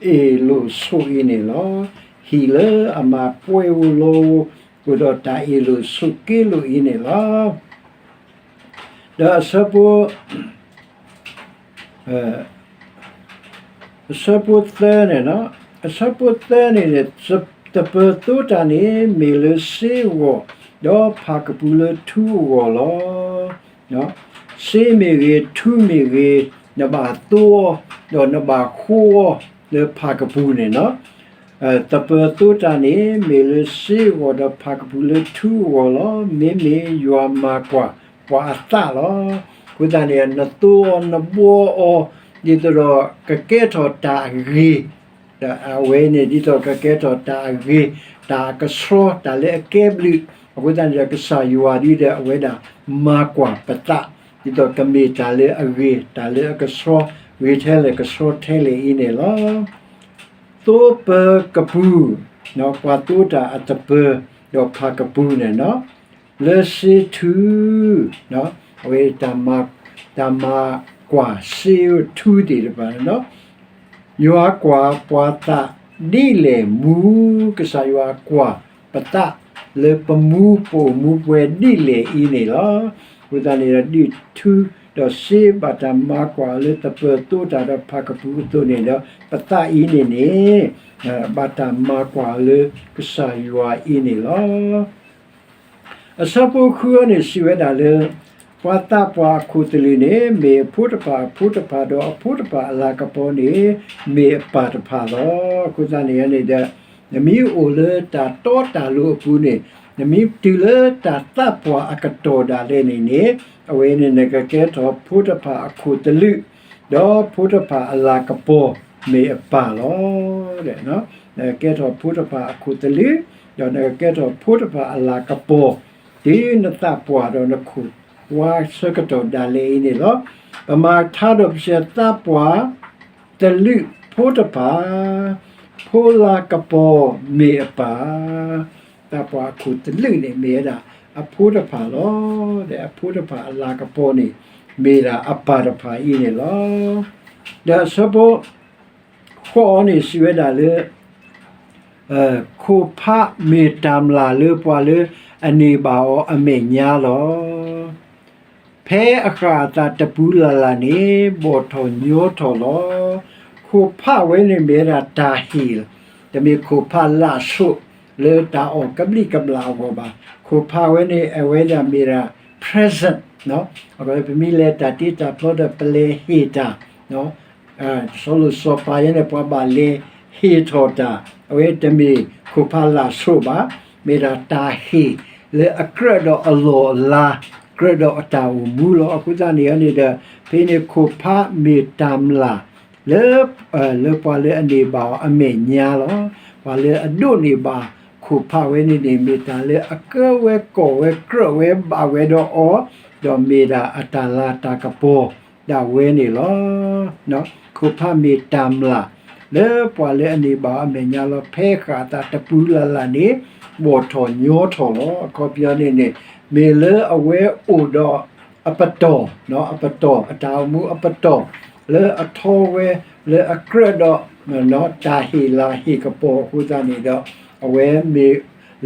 အ့ၣ်လိာ်ဆိးအံၤန့ၣ်လီၤ. ဟံၣ်လၢအမၤပှဲၤဧိၤလီၤဧိၤ အိၣ်ဒီးတၢ်အ့ၣ်လိာ်ဆိးက့လိာ်အံၤန့ၣ်လီၤ. ဒီးအဆၢဖိ အဆၢဖိသၢန့ၣ်, အဆၢဖိသၢန့ၣ်န့ၣ်, သပၢၤသိတၢ်န့ၣ် မ့ၢ်လၢစ့အဂီၢ်, ဒီးဖးကပူၤလၢထူအဂီၢ်လီၤ. စ့မ့ၢ်ဂ့ၤ, ထူမ့ၢ်ဂ့ၤ, နဘၣ်သိအီၤ, ဒီးနဘၣ်ဃိအီၤလၢဖးကပူၤန့ၣ်လီၤ. သပၢၤသိတၢ်န့ၣ် မ့ၢ်လၢစ့အဂီၢ်ဒီးဖးကပူၤလၢထူအဂီၢ်လီၤ. မ့မ့ၢ်ယွၤမၤကွၢ်ပှၤအသးလီၤ. အဃိသတးန့ၣ် နသိအီၤနဘှီအီၤ ဒ်သိးဒီးကကဲထီၣ်တၢ်အဂ့ၤ, အဝဲန့ၣ်ဒ်သိးကကဲထီၣ်တၢ်အဂ့ၤ, တၢ်အကဆှီ, တၢ်လၢအကဲဘျုး, အဃိသတးန့ၣ်ဒီး ကစၢ်ယွၤဒ်ဒီးအဝဲဒၣ်မၤကွၢ်ပသး, ဒ်သိးကမ့ၢ်တၢ်လၢအဂ့ၤ, တၢ်လၢအကဆှီ, ဂ့ၤထဲလဲၣ်ကဆှီထဲလဲၣ်အံၤန့ၣ်လီၤ. သိပၢၤကပူၤ, ပှၤသိတၢ်အသပၢၤ, ဒီးဖးကပူၤန့ၣ်လီၤ. လၢစ့ထူ, အဝဲ တၢ်မၤကွၢ်စ့ထူသ့ၣ်တဖၣ်န့ၣ်လီၤ. ယွၤကွၢ်ပှၤသးဒ်လဲၣ်မူ, ကစၢ်ယွၤကွၢ်ပသးလၢပမူပအိၣ်မူပှဲၤဒ်လဲၣ်အံၤန့ၣ်လီၤ. အဃိသတးန့ၣ်ဒီး ဒ်ထူဒီးစ့ဘၣ်တၢ်မၤကွၢ်အီၤလၢသပၢၤသိတၢ်ဒီးဖးကပူၤအသိးန့ၣ်ဒီး ပသးအံၤန့ၣ်န့ၣ် ဘၣ်တၢ်မၤကွၢ်အီၤလၢကစၢ်ယွၤအံၤန့ၣ်လီၤ. အဆၢဖိဃုအံၤန့ၣ် စံးဝဲဒၣ်လၢ ပှၤသးပှၢ်အခိၣ်သလုးန့ၣ် မ့ၢ်အဖိတဖၣ်အဖိတဖၣ်ဒီး အဖိတဖၣ်အလၤကပီၤန့ၣ် မ့ၢ်အပၢ်တဖၣ်လီၤ. အဃိသတးန့ၣ်န့ၣ်ဒီး နမ့ၢ်အိၣ်လၢတၢ်တီတၢ်လိၤအပူၤန့ၣ် နမ့ၢ်တုၤလၢတၢ်သးပှၢ်အကတီၢ်ဒၣ်လဲာ်န့ၣ်န့ၣ် အဝဲန့ၣ်နကကဲထီၣ်ဖိတဖၣ်အခိၣ်သလုး ဒီးဖိတဖၣ်အလၤကပီၤမ့ၢ်အပၢ်လီၤ. နကကဲထီၣ်ဖိတဖၣ်အခိၣ်သလုး, ဒီးနကကဲထီၣ်ဖိတဖၣ်အလၤကပီၤ တုၤနသးပှၢ်ဒီးနခိၣ်ဝါဆၢကတီၢ်ဒၣ်လဲာ်အံၤန့ၣ်လီၤ. ပမၤထါဒီးပစံး သးပှၢ်သလုးဖိတဖၣ်, ဖိလၤကပီၤမ့ၢ်အပၢ်, သးပှၢ်အခိၣ်သလုးန့ၣ် မ့ၢ်ဝဲဒၣ်အဖိတဖၣ်လီၤ. ဒီးအဖိတဖၣ်အလၤကပီၤန့ၣ် မ့ၢ်ဒၣ်အပၢ်တဖၣ်အံၤန့ၣ်လီၤ. ဒီးအဆၢဖိဃိးအံၤန့ၣ် စံးဝဲဒၣ်လၢ ခိၣ်ဖးမ့ၢ်တၢ်မျၢ်လၢပှၤလၢအန့ၢ်ဘၣ်အီၤအမဲာ်ညါလီၤ. ဖဲအဃၣ်အသးတပူၤလၢ်လၢ်န့ၣ် ဘီၣ်ထီၣ်ညီထီၣ်လီၤ. ခိၣ်ဖးဝဲန့ၣ်မ့ၢ်ဝဲဒၣ်တၢ်ဟ့ၣ်, တမ့ၢ်ခိၣ်ဖးလၢ်ဆိးလၢတၢ်အီၣ်ကဘျံးကဘျၣ်အဂီၢ်ဘၣ်. ခိၣ်ဖးဝဲန့ၣ် အဝဲဒၣ်မ့ၢ်ဒၣ် present, ပမ့ၢ်လဲၤတၢ်တ့တၢ်ဖျီဒီးပလဲၤဟ့ၣ်တၢ် စီၤလိၤစီၤပၤယဲန့ၣ် ပှၤဘၣ်လဲၤဟ့ၣ်ထီၣ်တၢ်, အဝဲတမ့ၢ်ခိၣ်ဖးလၢ်ဆိးဘၣ်, မ့ၢ်ဒၣ်တၢ်ဟ့ၣ်လၢအကြၢးဒီးအလီၢ်အလၤ, ကြၢးဒီးအတၢ်အိၣ်မူလီၤ. အဃိသတးန့ၣ်န့ၣ်ဒီး ဖဲန့ၣ်ခိၣ်ဖးမ့ၢ်တၢ်မျၢ်လၢ လၢပှၤလၢအန့ၢ်ဘၣ်အီၤအမဲာ်ညါလီၤ. ပှၤလၢအဒိးန့ၢ်ဘၣ်ခိၣ်ဖးဝဲန့ၣ်န့ၣ် မ့ၢ်တၢ်လၢအကၢဝဲကိးဝဲကြၢးဝဲဘၣ်ဝဲဒီးအီၤ, ဒီးမ့ၢ်ဒၣ်အတၢ်လၤတၢ်ကပီၤဒၣ်ဝဲန့ၣ်လီၤ. ခိၣ်ဖးမ့ၢ်တၢ်မျၢ်လၢပှၤလၢအန့ၢ်ဘၣ်အီၤအမဲာ်ညါလီၤ. ဖဲဃၣ်အသးတပူၤလၢ်လၢ်န့ၣ် ဘီၣ်ထီၣ်ညီထီၣ်လီၤ. အခီပညီန့ၣ်န့ၣ် မ့ၢ်လၢအဝဲအိၣ်ဒီးအပတီၢ်, အပတီၢ်, အတၢ်အိၣ်မူအပတီၢ် လၢအထီဝဲ လၢအကြၢးဒီး တၢ်ဟ့ၣ်လၤဟ့ၣ်ကပီၤအဃိသတးန့ၣ်ဒီး အဝဲမ့ၢ်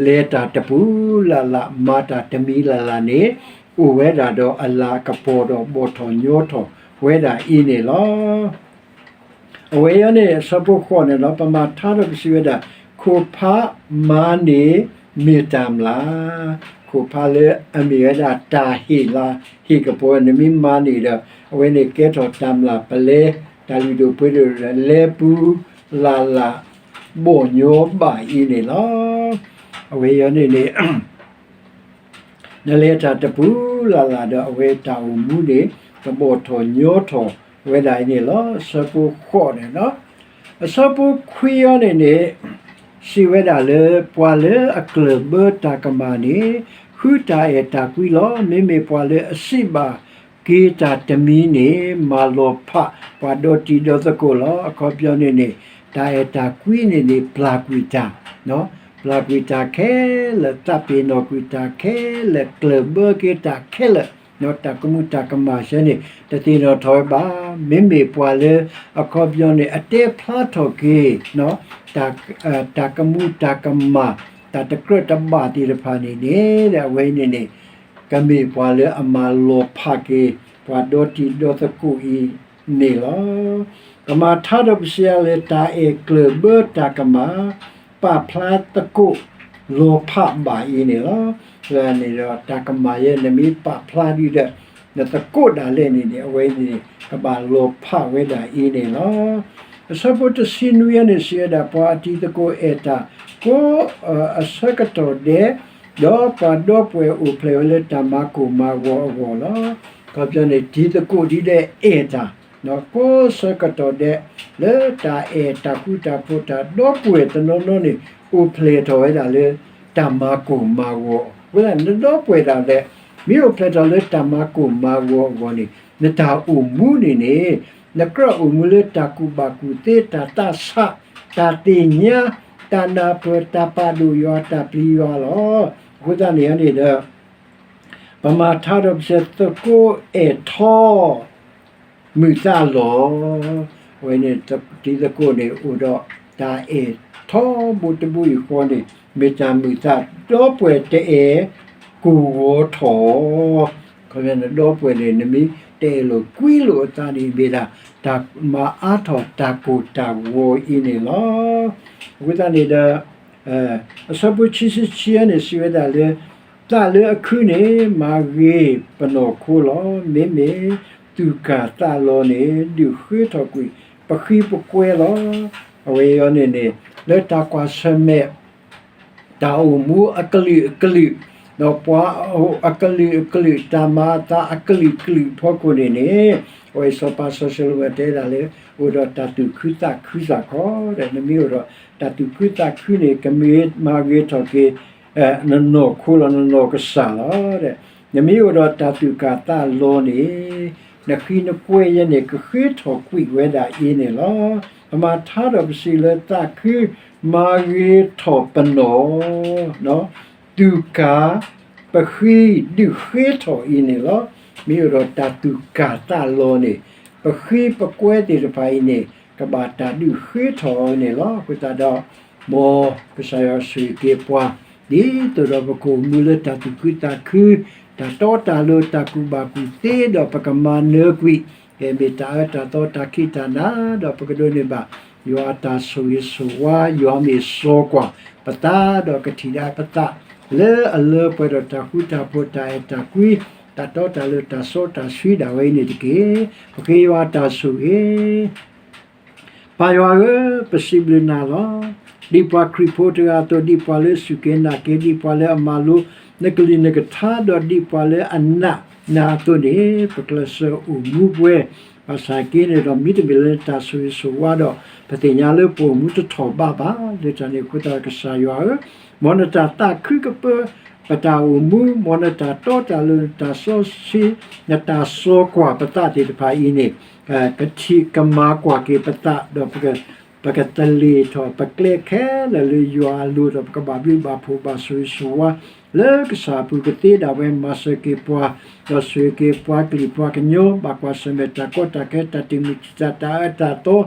လဲၤတၢ်တပူၤလၢ်လၢ် မၤတၢ်တမံၤလၢ်လၢ်န့ၣ် အိၣ်ဝဲဒၣ်ဒီးအလၤကပီၤဒီးဘီၣ်ထီၣ်ညီထီၣ်ဝဲဒၣ်အံၤန့ၣ်လီၤ. အဝဲအံၤန့ၣ် အဆၢဖိဃိးန့ၣ်လီၤ. ပမၤထါဒီးပစံးဝဲဒၣ် ခိၣ်ဖးမၤန့ၢ်မ့ၢ်တၢ်မျၢ်, ခိၣ်ဖးလၢအမ့ၢ်ဝဲဒၣ်တၢ်ဟ့ၣ်လၤဟ့ၣ်ကပီၤ နမ့ၢ်မၤန့ၢ်ဒီး အဝဲန့ၣ်ကဲထီၣ်တၢ်မျၢ် ပလဲၤတၢ်လုၢ်ဒိၣ်ပှ့ၤဒိၣ်ဒီး လဲၤပူၤလၢ်လၢ် ဘီၣ်ညီဘၣ်အံၤန့ၣ်လီၤ. အဝဲအံၤန့ၣ်န့ၣ် နလဲၤတၢ်တပူၤလၢ်လၢ်ဒီး အဝဲတၢ်အိၣ်မူန့ၣ် ကဘီၣ်ထီၣ်ညီထီၣ်ဝဲဒၣ်အံၤန့ၣ်လီၤ. အဆၢဖိဃိးန့ၣ်လီၤ. အဆၢဖိခွံအံၤန့ၣ်န့ၣ် စံးဝဲဒၣ်လၢ ပှၤလၢအကျၢၢ်ဘၢတၢ်ကမၣ်န့ၣ် ဃုတၢ်အဲၣ်တၢ်ကွံလီၤ. မ့မ့ၢ်ပှၤလၢအစံးဘၣ်က့ၤတၢ်တမံၤန့ၣ် မၤလီၤဖးပှၤဒီတံၤဒီသကိးလီၤ. အခီပညီန့ၣ်န့ၣ် တၢ်အဲၣ်တၢ်ကွံန့ၣ်န့ၣ် ပျၢ်ကွံာ်တၢ်, ပျၢ်ကွံာ်တၢ်ခဲလၢာ်, သးပ့ၤနီၣ်ကွံာ်တၢ်ခဲလၢာ်, ကျၢၢ်ဘၢက့ၤတၢ်ခဲလၢာ်, တၢ်ကမူတၢ်ကမၣ်ဆၢန့ၣ် တသ့ၣ်နီၣ်ထီၣ်ဝဲဘၣ်. မ့မ့ၢ်ပှၤလၢအခီပညီန့ၣ် အတဲဖျါထီၣ်က့ၤ တၢ်ကမူတၢ်ကမၣ်, တၢ်တကြၢးတဘၣ်သ့ၣ်တဖၣ်န့ၣ်န့ၣ် အဝဲအံၤန့ၣ်န့ၣ် ကမ့ၢ်ပှၤလၢအမၤလီၤဖးက့ၤ ပှၤဒီတံၤဒီသကိးအံၤန့ၣ်လီၤ. ကမၤထါဒီးပစံးယၤလၢ တၢ်အဲၣ်ကျၢၢ်ဘၢတၢ်ကမၣ် ပာ်ဖျါသကိးလီၤဖးဘၣ်အံၤန့ၣ်လီၤ. န့ၣ်ဒီး တၢ်ကမၣ်ယဲ နမ့ၢ်ပာ်ဖျါဒံးဒီး နသကိးဒၣ်လဲာ်န့ၣ်န့ၣ် အဝဲန့ၣ် ကဘၣ်လီၤဖးဝဲဒၣ်အံၤန့ၣ်လီၤ. အဆၢဖိတဆံနွံအံၤန့ၣ် စံးဝဲဒၣ် ပှၤအတံၤသကိးအဲၣ်တၢ်ကိး အဆၢကတီၢ်ဒဲး, ဒီးပှၤဒီပုၢ်ဝဲၢ်အိၣ်ဖျဲၣ်ဝဲလၢတၢ်မၤကိၢ်မၤဂီၤအဂီၢ်လီၤ. အခီပညီန့ၣ် တံၤသကိးဒ်လဲၣ်အဲၣ်တၢ် ကိးဆၢကတီၢ်ဒဲး လၢတၢ်အဲၣ်တၢ်ဃူတၢ်ဖိး တၢ်ဒီပုၢ်ဝဲၢ်တနီၤနီၤန့ၣ် အိၣ်ဖျဲၣ်ထီၣ်ဝဲဒၣ်လၢ တၢ်မၤကိၢ်မၤဂီၤအဂီၢ်. အဃိသတး နဒီပုၢ်ဝဲၢ်ဒၣ်လဲာ် မ့ၢ်အိၣ်ဖျဲၣ်ထီၣ်လၢတၢ်မၤကိၢ်မၤဂီၤအဂီၢ်န့ၣ် နတၢ်အိၣ်မူန့ၣ်န့ၣ် နကြၢးအိၣ်မူလၢတၢ်ကူၣ်ဘၣ်ကူၣ်သ့ တၢ်သးဆး တၢ်သ့ၣ်ညါ တၢ်နၢ်ပၢၢ် တၢ်ပာ်ဒိၣ်ယွၤ တၢ်ပျံၤယွၤလီၤ. အဃိသတးန့ၣ်န့ၣ်ဒီး ပမၤထါဒီးပစံး သကိးအဲၣ်ထီ မုာ်သးလီၤ. အဝဲန့ၣ် တံၤသကိးန့ၣ် အိၣ်ဒီးတၢ်အဲၣ်ထီဘိတဘိယူၢ်ဃီန့ၣ် မ့ၢ်တၢ်မုာ်သး ဒီပုၢ်ဝဲၢ်တအဲၣ်ကိၢ်ဂီၤထီၣ် ခီဖျိနဒီပုၢ်ဝဲၢ်န့ၣ် နမ့ၢ်တအဲၣ်လိာ်ကွံလိာ်အသးန့ၣ် မ့ၢ်ဒၣ်တၢ်မၤအါထီၣ်တၢ်ကိၢ်တၢ်ဂီၤအံၤန့ၣ်လီၤ. အဃိသတးန့ၣ်ဒီး အဆၢဖိခံဆံခံန့ၣ် စံးဝဲဒၣ်လၢ သးလၢအခုန့ၣ် မၤဂ့ၤပနီၢ်ခိလီၤ. မ့မ့ၢ်သူၣ်ကၢ်သးလီၤန့ၣ် ဒုးဃ့ထီၣ်ကွံာ်ပဃံပကွဲလီၤ. အဝဲအံၤန့ၣ်န့ၣ် လၢတၢ်ကွၢ်ဆၢၣ်မဲာ် တၢ်အိၣ်မူအကလုာ်ကလုာ်, ဒီးပှၤအကလုာ်ကလုာ် တၢ်မၤအသးအကလုာ်ကလုာ်အဖီခိၣ်န့ၣ်န့ၣ်, အဝဲစီၤပၤစီၤၡလိၤမိၣ်တဲဒၣ်လၢ အိၣ်ဒီးတၢ်သူၣ်ခုသးခုစ့ၢ်ကီးဒီး နမ့ၢ်အိၣ်ဒီးတၢ်သူၣ်ခုသးခုန့ၣ် ကမ့ၢ်မၤဂ့ၤထီၣ်က့ၤ နနီၢ်ခိလီၤ နနီၢ်ကစၢ်လီၤ. နမ့ၢ်အိၣ်ဒီးတၢ်သူၣ်ကၢ်သးလီၤန့ၣ် နဃံနကွဲယဲန့ၣ် ကဃ့ထီၣ်ကွံာ်ဝဲဒၣ်အံၤန့ၣ်လီၤ. ပမၤထါဒီးပစံးလၢသးခု မၤဂ့ၤထီၣ်ပနီၢ် သူၣ်ကၢ် ပဃံဒုးဃ့ထီၣ်အံၤန့ၣ်လီၤ. မ့ၢ်အိၣ်ဒီးတၢ်သူၣ်ကၢ်သးလီၤန့ၣ် ပဃံပကွဲသ့ၣ်တဖၣ်အံၤန့ၣ် ကဘၣ်တၢ်ဒုးဃ့ထီၣ်အီၤန့ၣ်လီၤ. အဃိသတးဒီး မ်ကစၢ်ယွၤဆိၣ်ဂ့ၤက့ၤပှၤ ဒ်သိးဒီးပကအိၣ်မူလၢတၢ်သူၣ်ခုသးခု တၢ်တီတၢ်လိၤ တၢ်ကူၣ်ဘၣ်ကူၣ်သ့ဒီးပကမၤနၢၤကွံာ် ကဲမ့ၢ်တၢ်အၢတၢ်သီတၢ်ခံးတၢ်နၤ ဒီးပကဒိးန့ၢ်ဘၣ် ယွၤအတၢ်ဆိၣ်ဂ့ၤဆိၣ်ဝါ ယွၤမ့ၢ်စီၤကွၢ်ပသး ဒီးကထံၣ်ဒၣ်ပသး လၢအလၢပှဲၤဒီးတၢ်ဃူတၢ်ဖိး တၢ်အဲၣ်တၢ်ကွံ တၢ်တီတၢ်လိၤ တၢ်စီတၢ်ဆှံဒၣ်ဝဲအံၤန့ၣ်တက့ၢ်. ပဃ့ယွၤအတၢ်ဆိၣ်ဂ့ၤ ပၢ်ယွၤဧၢ, ပစံးဘျုးနၤလီၤ. ဒ်ပှၤခရံာ်ဖိတဂၤအသိး ဒ်ပှၤလၢအစူၢ်က့ၤနာ်က့ၤ ဒ်ပှၤလၢအမၤလိနကလုၢ်နကထါ ဒီးဒ်ပှၤလၢအနာ်နၤအသိးန့ၣ် ပကျဲးစၢးအိၣ်မူပှဲၤ ဘၣ်ဆၣ်က့န့ၣ်ဒီး မ့တမ့ၢ်လၢနတၢ်ဆိၣ်ဂ့ၤဆိၣ်ဝါဒီး ပသ့ၣ်ညါလၢပအိၣ်မူတထီၣ်ဘးဘၣ်. လၢတၢ်န့ၣ်အဃိသတး ကစၢ်ယွၤဧၢ, မ်နတၢ်သးခုကပၢ ပတၢ်အိၣ်မူ, မ်နတၢ်တီတၢ်လိၤ နတၢ်စီဆှံ နတၢ်စီကွၢ်ပသးသ့ၣ်တဖၣ်အံၤန့ၣ် ကထံၣ်ကမၤကွၢ်က့ၤပသး ဒီး ပကသလ့ၣ်ထီၣ်ပကျဲခဲလၢာ်လၢယွၤအလိၤဒီး ပကဘၣ်ဘျုးဘၣ်ဖှိၣ်ဘၣ်ဆိၣ်ဂ့ၤဆိၣ်ဝါ လၢကစၢ်အပူၤကသ့ဒၣ်ဝဲ မၤစၢၤက့ၤပှၤ ဒီးဆိၣ်ဂ့ၤက့ၤပှၤကလုာ်ပှၤကညီ ဘၣ်ကွၢ်ဆၢၣ်မဲာ်တၢ်ကီတၢ်ခဲ တၢ်တမုာ်တံာ်တာ် တၢ်အၢတၢ်သီ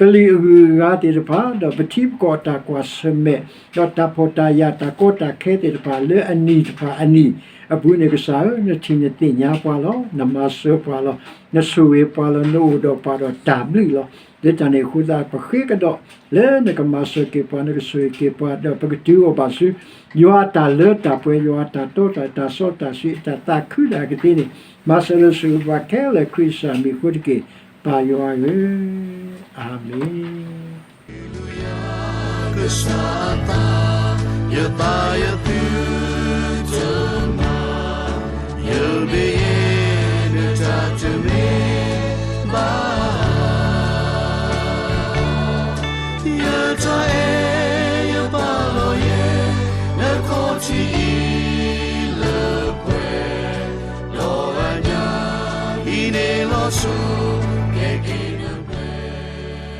ကလုာ်အဂုၤအဂၤသ့ၣ်တဖၣ် ဒီးပထံပကီၢ်တၢ်ကွၢ်ဆၢၣ်မဲာ် ဒီးတၢ်ဖှီၣ်တၢ်ယာ်တၢ်ကီတၢ်ခဲသ့ၣ်တဖၣ် လၢအနံၣ်တဖၣ်အနံၣ်အပူၤန့ၣ် ကစၢ်ဧၢ, နထံၣ်နသ့ၣ်ညါပှၤလီၤ. နမၤစၢၤပှၤလီၤ. နဆိၣ်ဂ့ၤပှၤလီၤ. နအိၣ်ဒီးပှၤဒီးတၢ်ဘျုးလီၤ. လၢတၢ်န့ၣ်အဃိသတး ပဃ့ကဒီး လၢနကမၤစၢၤက့ၤပှၤ နကဆိၣ်ဂ့ၤက့ၤပှၤ ဒီးပကတုၤအိၣ်ဘၣ်ဆူ ယွၤအတၢ်လၢတၢ်ပှဲၤ ယွၤအတၢ်တီတၢ် တၢ်စီတၢ်ဆှံ အတၢ်သးခုဒၣ်ကသ့န့ၣ် မၤစၢၤလၢဆိၣ်ဂ့ၤပှၤခဲလၢာ် ခရံာ်ကစၢ်မံၤအဃိတက့ၢ်. ပၢ်ယွၤဧၢ, အၤမ့ၣ်. ကစၢ်အသး, ယသးယသ